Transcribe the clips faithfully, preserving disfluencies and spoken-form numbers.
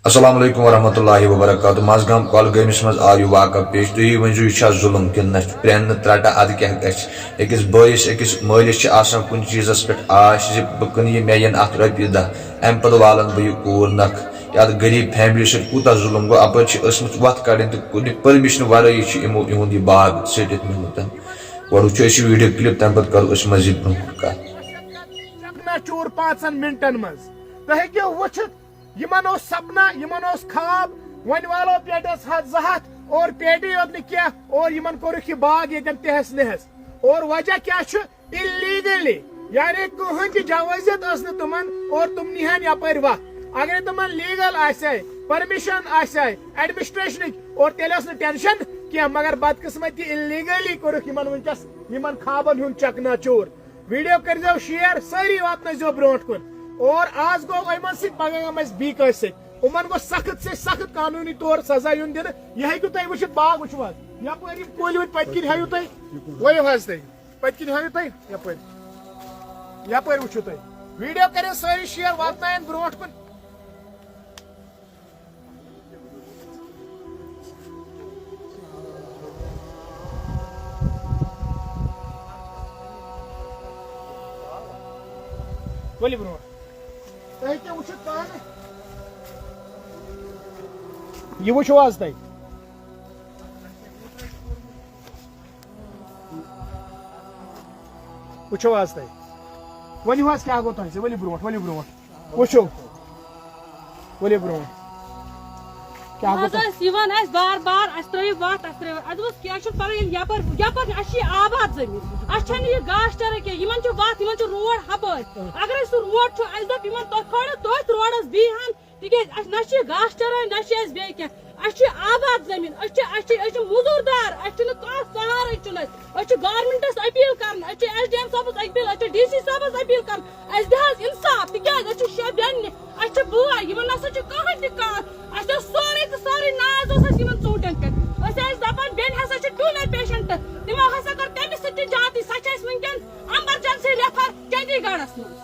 السلام علیکم ورحمۃ اللہ وبرکاتہ۔ ماز گام کۄلگٲمِس منٛز آو یہِ واقعہ پیش۔ تُہی ؤنۍ زیو، یہِ چھا ظُلُم کِنہٕ نہ چھُ؟ پرٛٮ۪ن نہٕ ترٛٹہ، اَدٕ کیٛاہ گژھِ؟ أکِس بٲیِس، أکِس مٲلِس چھِ آسان کُنہِ چیٖزَس پٮ۪ٹھ آش زِ بہٕ کٕنہٕ یہِ، مےٚ یِن اَتھ رۄپیہِ دَہ، اَمہِ پَتہٕ والَن بہٕ یہِ کوٗر نَکھٕ۔ یَتھ غریٖب فیملی سۭتۍ کوٗتاہ ظُلُم گوٚو، اَپٲرۍ چھِ ٲسمٕژ وَتھ کَڑٕنۍ تہٕ کُنہِ پٔرمِشنہٕ وَرٲیی چھِ یِمو یِہُنٛد یہِ باغ ژٔٹِتھ نیوٗمُت۔ گۄڈٕ وٕچھو أسۍ یہِ ویٖڈیو کِلِپ، تَمہِ پَتہٕ کَرو أسۍ مَزیٖد برٛونٛہہ کُن کَتھ۔ چکنا چور پانٛژن منٹن منٛز۔ تۄہہِ ہیٚکِو وٕچھِتھ، یِمن اوس سپنا، یِمن اوس خواب، وۄنۍ والو پیٹس ہتھ زٕ ہتھ اور پیٹے یوت نہٕ کینٛہہ، اور یِمن کوٚرُکھ یہِ باغ ییٚتٮ۪ن تہس نہس۔ اور وجہ کیٛاہ چھُ؟ Illegally، یعنی کٕہٕنۍ تہِ جوازیت ٲس نہٕ تِمن اور تِم نِہن یپٲرۍ وتھ۔ اگرے تِمن لیگل آسہِ ہے، پرمِشن آسہِ ہے ایڈمنسٹریشنٕچ، اور تیٚلہِ ٲس نہٕ ٹینشن کینٛہہ، مگر بدقسمتی illegally کوٚرُکھ یِمن وٕنکیٚس یِمن خوابن ہُنٛد چکنا چور۔ ویڈیو کٔرۍزیو شیئر، سٲری واتنٲیزیو برونٛٹھ کُن۔ اور آز گوٚو یِمن سۭتۍ، پگاہ گٔمٕتۍ بیٚیہِ کٲنٛسہِ سۭتۍ۔ یِمن گوٚو سخت سے سخت قانوٗنی طور سزا یُن دِنہٕ۔ یہِ ہیٚکِو تُہۍ وٕچھِتھ، باغ وٕچھِو حظ، یپٲرۍ یِم کُلۍ وُلۍ پٔتۍ کِنۍ ہٲیِو تُہۍ، ؤلِو حظ تُہۍ، پٔتۍ کِنۍ ہٲیِو تُہۍ یپٲرۍ، یپٲرۍ وٕچھِو تُہۍ۔ ویڈیو کٔرِو سٲری شیئر، واتناوَن برونٛٹھ کُن۔ ؤلِو برونٛٹھ۔ تُہۍ ہیٚکِو وٕچھِتھ پانہٕ۔ یہِ وٕچھِو حظ تُہۍ۔ وٕچھِو حظ تُہۍ۔ ؤنِو حظ کیٛاہ گوٚو تۄہہِ سۭتۍ؟ ؤلِو برونٛٹھ، ؤلِو برونٛٹھ۔ وٕچھِو۔ ؤلِو برونٛٹھ۔ کیٛاہ گوٚو حظ تۄہہِ؟ ٲسۍ یِوان اَسہِ بار بار، اَسہِ ترٛٲیِو وَتھ، اَسہِ ترٛٲیِو۔ اَسہِ دوٚپُس، "کینٛہہ چھُنہٕ پَرواے، ییٚلہِ یَپٲرۍ، یَپٲرۍ، اَسہِ چھِ یہِ آباد زٔمیٖن، اَسہِ چھَنہٕ یہِ گاسہٕ چرٲے کینٛہہ، یِمَن چھُ وَتھ، یِمَن چھُ روڈ ہَپٲرۍ۔ اَگرَے سُہ روڈ چھُ، اَسہِ دوٚپ یِمَن، تُہۍ کھٲلِو تٔتھۍ روڈَس بیٚیہِ ہَن، تِکیٛازِ اَسہِ نہ چھِ یہِ گاسہٕ چرٲے، نہ چھِ اَسہِ بیٚیہِ کینٛہہ۔" اَسہِ چھُ آباد زٔمیٖن، أسۍ چھِ، اَسہِ چھِ، أسۍ چھِ موٚزوٗر دار، اَسہِ چھُنہٕ کانٛہہ سہارٕے چھُنہٕ اَسہِ۔ أسۍ چھِ گورمٮ۪نٛٹَس أپیٖل کَران، أسۍ چھِ ایس ڈی ایم صٲبَس أپیٖل، أسۍ چھِ ڈی سی صٲبَس أپیٖل کَران، اَسہِ دِ حظ اِنصاف، تِکیٛازِ أسۍ چھِ شےٚ بیٚنہِ، اَسہِ چھِ بوے، یِمَن نہ سا چھُ کٕہٕنۍ تہِ کار۔ اَسہِ اوس سورُے تہٕ سورُے ناز اوس اَسہِ یِمَن ژوٗنٛٹھٮ۪ن پٮ۪ٹھ۔ أسۍ ٲسۍ دَپان، بیٚنہِ ہسا چھِ ٹیوٗمَر پیشَنٹ، تِمو ہسا کٔر تٔمِس سۭتۍ تہِ جاتی، سۄ چھِ اَسہِ وٕنکٮ۪ن ایمرجنسی ریفر چندی گڑھس منٛز۔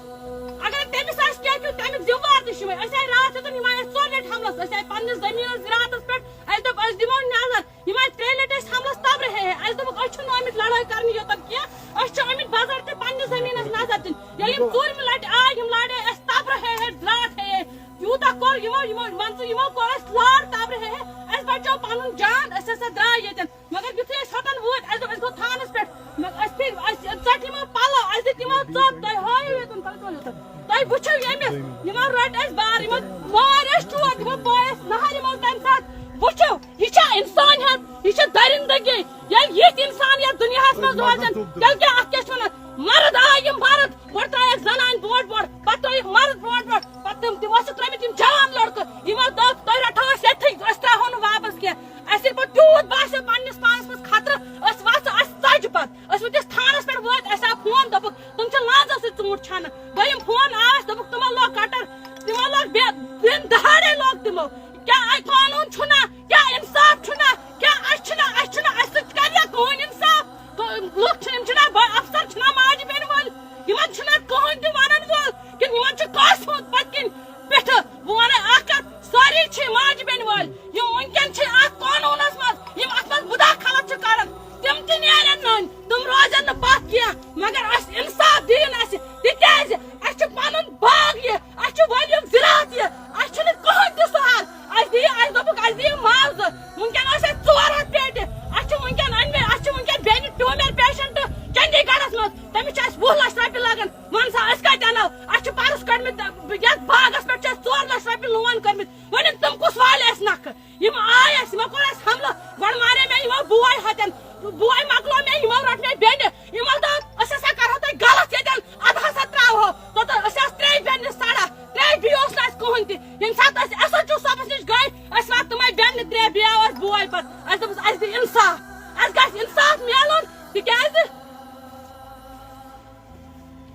اگر تٔمِس آسہِ کینٛہہ کیُتھ، تَمیُک ذمہٕ وار تہِ چھُ وۄنۍ۔ أسۍ آیہِ راتھ ہیوٚتُن، یِم آیہِ اَسہِ ژورِ لَٹہِ حملَس۔ أسۍ آیہِ پنٛنِس زٔمیٖنَس زِراعتَس پٮ۪ٹھ، اَسہِ دوٚپ، أسۍ دِمو نظر۔ یِم آیہِ ترٛیٚیہِ لَٹہِ اَسہِ حملَس تَبرِ ہے ہے۔ اَسہِ دوٚپُکھ، أسۍ چھِنہٕ آمٕتۍ لڑٲے کَرنہِ یوٚتَن کینٛہہ، أسۍ چھِ آمٕتۍ بظٲہِر تہِ پنٛنِس زٔمیٖنَس نظر دِنہِ۔ ییٚلہِ یِم ژوٗرمہِ لَٹہِ آے، یِم لاڑے اَسہِ تَبرِ ہے ہے، درٛاتھ ہے ہے۔ یوٗتاہ کوٚر یِمو، یِمو، مان ژٕ، یِمو کوٚر اَسہِ لار تَبرِ ہے ہے۔ اَسہِ بچٲو پَنُن جان، أسۍ ہسا درٛاے ییٚتٮ۪ن۔ مگر یُتھُے أسۍ ہوٚتَن وٲتۍ، اَسہِ دوٚپ، أسۍ گوٚو تھانَس پٮ۪ٹھ۔ مگر أسۍ پھِرۍ، اَسہِ ژَٹہِ یِمو پَلو، اَسہِ دِتۍ یِمو ژوٚپ، تُہۍ ہٲیِو ییٚتٮ۪ن، تُہۍ تُلِو تُہۍ۔ تُہۍ وٕچھِو ییٚمِس، یِمو رٔٹۍ اَسہِ بار، یِمو مٲرۍ اَسہِ چوب، یِمو بٲے اَسہِ نہَر، یِمو تَمہِ ساتہٕ۔ وٕچھِو، یہِ چھا اِنسانیت؟ یہِ چھِ دٔرِندٕگی۔ ییٚلہِ یِتھۍ اِنسان یَتھ دُنیاہَس منٛز روزَن، تیٚلہِ کیٛاہ، اَتھ کیٛاہ چھِ وَنان؟ مرد آے یِم مرد، گۄڈٕ ترٛایَکھ زَنانہِ برونٛٹھ برونٛٹھ، پَتہٕ ترٛٲیِکھ مرد برونٛٹھ برونٛٹھ، پَتہٕ تِم، تِم ٲسِکھ ترٛٲومٕتۍ یِم جوان لٔڑکہٕ، یِمو دوٚپ، "تُہۍ رَٹہو أسۍ ییٚتھٕے، أسۍ ترٛاوہو نہٕ واپَس کینٛہہ۔" اَسہِ ییٚلہِ پَتہٕ تیوٗت باسیو پنٛنِس پانَس منٛز خطرٕ، أسۍ وَژھٕ، اَسہِ ژَجہِ پَتہٕ۔ أسۍ وٕنکیٚس تھانَس پٮ۪ٹھ وٲتۍ، اَسہِ آو فون، دوٚپُکھ، "تِم چھِ لانٛزَس سۭتۍ ژوٗنٛٹھۍ چھانان۔" دوٚیِم فون آو اَسہِ، دوٚپُکھ، "تِمو لوگ کَٹَر، تِمو لوگ بے-، دِن دَہاڑے لوگ تِمو۔" کیٛاہ اَتہِ قانوٗن چھُنہ؟ کیٛاہ اِنصاف چھُنہ؟ کیٛاہ اَسہِ چھُنہ، اَسہِ چھُنہ، اَسہِ سۭتۍ کَرِ یا کٕہٕنۍ اِنصاف؟ کہٕ-، لُکھ چھِ، یِم چھِنہ بٔڑۍ اَفسَر چھِنہ ماجہِ بیٚنہِ وٲلۍ؟ یِمَن چھُنہ کٕہٕنۍ تہِ وَنَن وول؟ کِنہٕ یِمَن چھُ کٲنٛسہِ ہُنٛد پٔتۍ کِنۍ پٮ۪ٹھٕ؟ بہٕ وَنَے اَکھ کَتھ، سٲری چھِ ماجہِ بیٚنہِ وٲلۍ۔ یِم وٕنکٮ۪ن چھِ اَتھ قانوٗنَس منٛز، یِم اَتھ منٛز مُداخلت چھِ کَران، تِم تہِ نیرَن نٔنۍ، تِم روزَن نہٕ پَتھ کینٛہہ۔ مگر اَسہِ اِنصاف دِیِن اَسہِ، تِکیٛازِ اَسہِ چھُ پَنُن باغ یہِ، اَسہِ چھُ ؤریُک زِراعت یہِ، اَسہِ چھُنہٕ کٕہٕنۍ تہِ سُہ حل۔ اَسہِ دِیِو، اَسہِ دوٚپُکھ، اَسہِ دِیِو معاوضہٕ۔ وٕنکٮ۪ن ٲسۍ اَسہِ ژور ہَتھ پیٹہِ، اَسہِ چھِ وٕنکٮ۪ن أنۍ مٕتۍ، اَسہِ چھِ وٕنکٮ۪ن بیٚنہِ ٹیوٗمَر پیشَنٹ چندی گڑھَس منٛز، تٔمِس چھِ اَسہِ وُہ لَچھ رۄپیہِ لَگان۔ وَن سا، أسۍ کَتہِ اَنو؟ اَسہِ چھِ پَرُس کٔڑمٕتۍ، یَتھ باغَس پٮ۪ٹھ چھِ اَسہِ ژور لَچھ رۄپیہِ لون کٔرمٕتۍ۔ وۄنۍ یِم تِم کُس والہِ اَسہِ نَکھٕ؟ یِم آے اَسہِ، یِمو کوٚر اَسہِ حملہٕ۔ گۄڈٕ مارے مےٚ یِمو بوے ہَتٮ۪ن۔ بوے مۄکلو مےٚ، یِمو رَٹ مےٚ بیٚنہِ۔ یِمو دوٚپ، "أسۍ ہسا کرہو تۄہہِ غلط ییٚتٮ۪ن، اَدٕ ہسا ترٛاوہو۔" توٚتام أسۍ آسہٕ ترٛیٚیہِ بیٚنہِ سڑان، ترٛیٚیہِ بیٚیہِ اوس نہٕ اَسہِ کٕہٕنۍ تہِ۔ ییٚمہِ ساتہٕ أسۍ ایس ایچ او صٲبَس نِش گٔے، أسۍ واتہٕ تِمَے بیٚنہِ ترٛےٚ، بیٚیہِ آو اَسہِ بوے پَتہٕ۔ اَسہِ دوٚپُس، "اَسہِ دِ اِنصاف، اَسہِ گژھِ اِنصاف میلُن، تِکیٛازِ۔"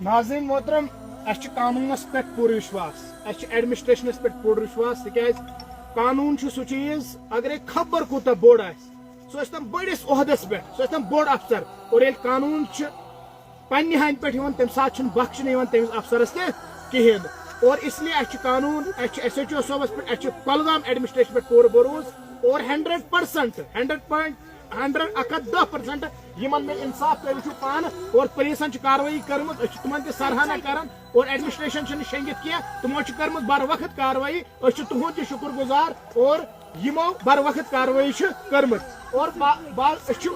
ناظرین محترم، اسہِ چھُ قانوٗنس پٮ۪ٹھ پوٗرٕ وشواس، اسہِ چھُ ایڈمنسٹریشنس پٮ۪ٹھ پوٗرٕ وشواس، تِکیازِ قانوٗن چھُ سُہ چیٖز، اگرے خبر کوٗتاہ بوٚڑ آسہِ، سُہ ٲسۍ تن بٔڑِس عہدس پٮ۪ٹھ، سُہ ٲسۍ تن بوٚڑ افسر، اور ییٚلہِ قانوٗن چھُ پننہِ ہانہِ پٮ۪ٹھ یِوان، تمہِ ساتہٕ چھُنہٕ بخشنہٕ یِوان تٔمِس افسرس تہِ کِہیٖنۍ نہٕ۔ اور اس لیے اَسہِ چھُ قانوٗن، اَسہِ چھُ ایس ایچ او صٲبَس پٮ۪ٹھ، اَسہِ چھُ کۄلگام ایڈمنسٹریشن پٮ۪ٹھ پوٗرٕ بھروسہٕ۔ اور hundred percent, hundred point hundred, اکھ ہتھ دہ پرسنٹ یِمن مےٚ انصاف تۄہہِ وٕچھِو پانہٕ، اور پُلیٖسن چھِ کاروٲیی کٔرمٕژ، أسۍ چھِ تِمن تہِ سرہانہ کران، اور ایڈمنسٹریشن چھِنہٕ شیٚنگِتھ کینٛہہ، تِمو چھِ کٔرمٕژ بر وقت کاروٲیی، أسۍ چھِ تُہُنٛد تہِ شُکُر گُزار، اور یِمو بر وقت کاروٲیی چھِ کٔرمٕژ۔ اور با-، با-، أسۍ چھِ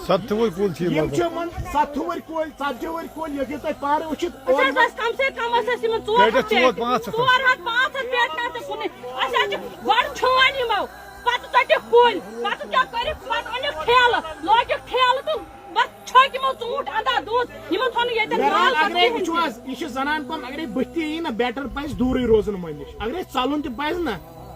ستھ وُہٕرۍ کُلۍ چھِ یِم یِمن۔ چھِ یِمن ستھ وُہٕرۍ کُلۍ، ژتجی وُہٕرۍ کُلۍ، ییٚلہِ تۄہہِ پانہٕ وٕچھِتھ، أسۍ اور حظ ٲسۍ کم سے کم ٲسۍ اَسہِ یِمن ژور ہتھ کٔٹِس ژور پیٹہِ، پانٛژھ ہتھ۔ ژور ہتھ پانٛژھ ہتھ پیٹہِ نہٕ تہِ کُنُے۔ اَسہِ حظ چھِ گۄڈٕ چھٲنۍ یِمو، پتہٕ ژٔٹِکھ کُلۍ، پتہٕ کیٛاہ کٔرِکھ، پتہٕ أنِکھ ٹھیلہٕ، لٲگِکھ ٹھیلہٕ تہٕ بس چھٲکۍ یِمو ژوٗنٛٹھۍ اندھا دھُند، یِمن تھوٚو نہٕ ییٚتٮ۪ن بہرحال، مال پتہٕ اگرے کِہیٖنۍ وٕچھِو تہِ۔ حظ، یہِ چھِ زنان کٲم، اگرے بٔتھِ تہِ یی نہ، بیٹر پزِ دوٗرٕے روزُن وۄنۍ نِش۔ اگرے ژلُن تہِ پزِ نہ،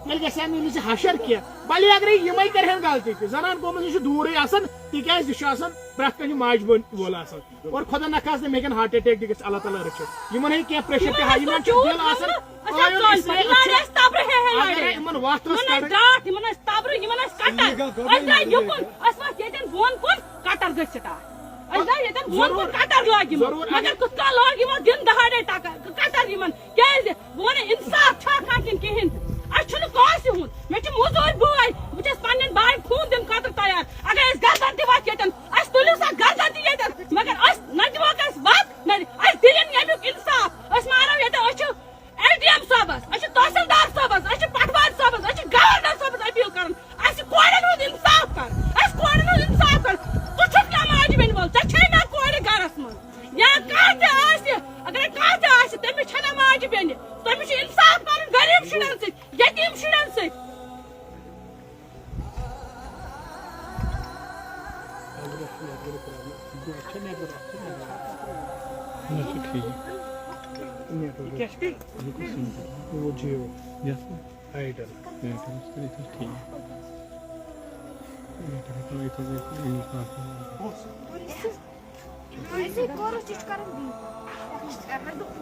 تیٚلہِ گژھِ ہا نہٕ أمِس یہِ حشر کینٛہہ۔ بلے اگرے یِمے کرِہن غلطی تہِ، زنان قومس نِش چھُ دوٗرٕے آسان، تِکیازِ یہِ چھُ آسان پرٛٮ۪تھ کانٛہہ چھُ ماجہِ بیٚنہِ وول آسان۔ اور خدا نخواستہ مےٚ ہٮ۪کن ہارٹ اٹیک تہِ گٔژھِتھ، اللہ تعالیٰ رٔچھِتھ۔ یِمن ہیٚکہِ کینٛہہ پریشر تہِ ہا، یِمن چھُ دِل آسان۔ أسۍ حظ آیو ژٲلۍ اس لیے پتہٕ۔ یِمن أسۍ چھِ آسہِ تبرٕ ہے ہے یِمن لڑٲے۔ آسہِ، یِمن وَتھ ٲس یِمن آسہِ کڑٕنۍ۔ ڈاٹھ، یِمن آسہِ تبرٕ، یِمن آسہِ کٹر۔ أسۍ درٛاے یُکُن، أسۍ وٲتۍ ییٚتٮ۪ن بۄن کُن، کٹر گٔژھِتھ آ۔ أسۍ درٛاے ییٚتٮ۪ن بۄن کُن، ضروٗر۔ کٹر لٲگۍ یِمن۔ ضروٗر۔ مگر کُس کانٛہہ لٲگۍ یِمن دِن دہاڑے ٹکر، کٹر یِمن؟ کیٛازِ؟ بہٕ وَنہٕ، اِنصاف چھا کانٛہہ کِنہٕ کِہیٖنۍ؟ اَسہِ چھُنہٕ کٲنٛسہِ ہُنٛد۔ مےٚ چھِ موٚزوٗرۍ بٲے، بہٕ چھَس پنٛنٮ۪ن باین خوٗن دِنہٕ خٲطرٕ تیار۔ اگر أسۍ گردن تہِ وَتھ ییٚتٮ۪ن، اَسہِ تُلِو سا گردن تہِ ییٚتٮ۪ن، مگر أسۍ نہ دِموکھ اَسہِ وَتھ، نہ دِ-، اَسہِ دِیِن ییٚمیُک اِنصاف۔ أسۍ مارو ییٚتٮ۪ن، أسۍ چھِ ایس ڈی ایم صٲبَس، أسۍ چھِ تحصیلدار صٲبَس، أسۍ چھِ پٹوارۍ صٲبَس، أسۍ چھِ گورنر صٲبَس اپیل کران، اَسہِ چھِ کورٮ۪ن ہُنٛد اِنصاف کر، اَسہِ کورٮ۪ن ہُنٛد اِنصاف کر۔ ژٕ چھُکھ نمازِ بیٚنہِ وول، ژےٚ چھے نا کورِ گرس منٛز؟ یا کانٛہہ تہِ آسہِ، اگرے کانٛہہ تہِ آسہِ، تٔمِس چھےٚ نمازِ بیٚنہِ، تٔمِس چھُ اِنصاف کرُن غریٖب شُرٮ۪ن سۭتۍ، یتیٖم شُرٮ۪ن سۭتۍ۔ اچھا، ٹھیٖک۔ یَتھ آیٹم۔ آیٹم چھُ ٹھیٖک۔ آیٹم چھُ یِتھُے یِتھُے یِتھُے۔ أسۍ کوٚرُس، یہِ چھُ کران بیٚیہِ۔